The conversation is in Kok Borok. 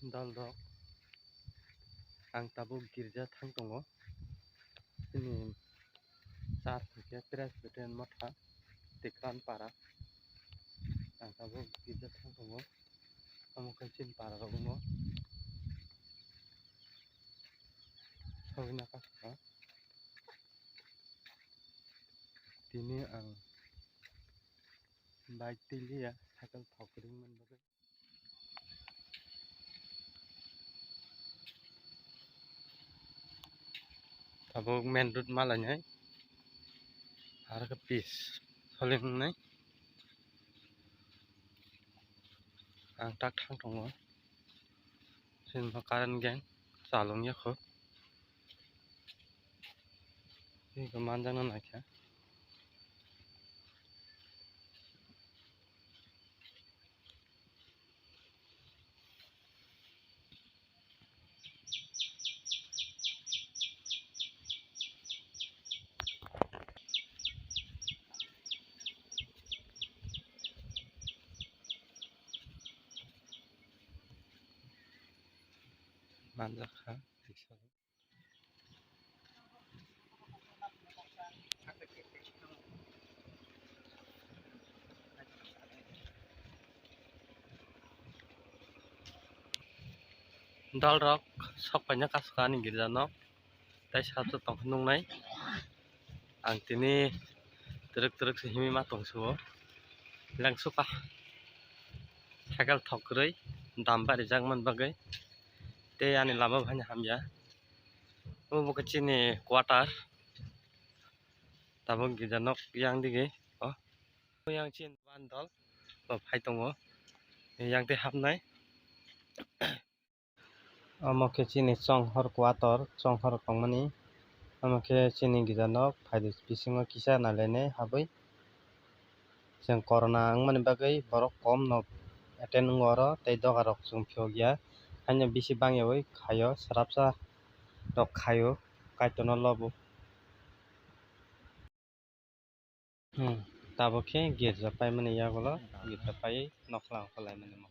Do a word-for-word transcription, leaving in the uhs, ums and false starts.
Dol rok, ang tabuk girja thang tongo. Chini church hwnkhe Presbyterian Motha, Tikran Para. Ang tabuk girja thang tongo. Omo khe chini para rok wngo. Sogwi na kha. Tini ang bike twi liya, cycle thok kwrwngmani bagwi. Tabuk main road ma lainai, aro khe pis soling wngnai. Ang tak thang tongo, chini bo current gang chalwng ya kho. Tei bo manjakna naikha. Manjakha. Dol rok sok paina kasu ani girja nok tei sat tong nungnai. Ang tini twrwk twrwk se himwi ma tong suo. Lengsuka cycle thok kwrwi dam barijak man bagwi tei ani lama bo haino hamya. Obo khe chini quarter. Tabuk girja nok yang dige o. Yang chini bandol bo phai tongo. Yang tei hapnai. Omo khe chini chonghor quarter, chonghor tongmani. Omo khe chini girja nok phaidi bisingo kisa nailainai habwi. Chwng corona wngmani bagwi borok kom no attend wngo oro, tei doga rok chwng phiyok ya. Haino bisi bangyawi khaio, swrapsa rok khaio, Kaitorno lobo. Hmm, tabuk khe girja paimani yagulo, girja paiwi nokhola nokhola laimani mo.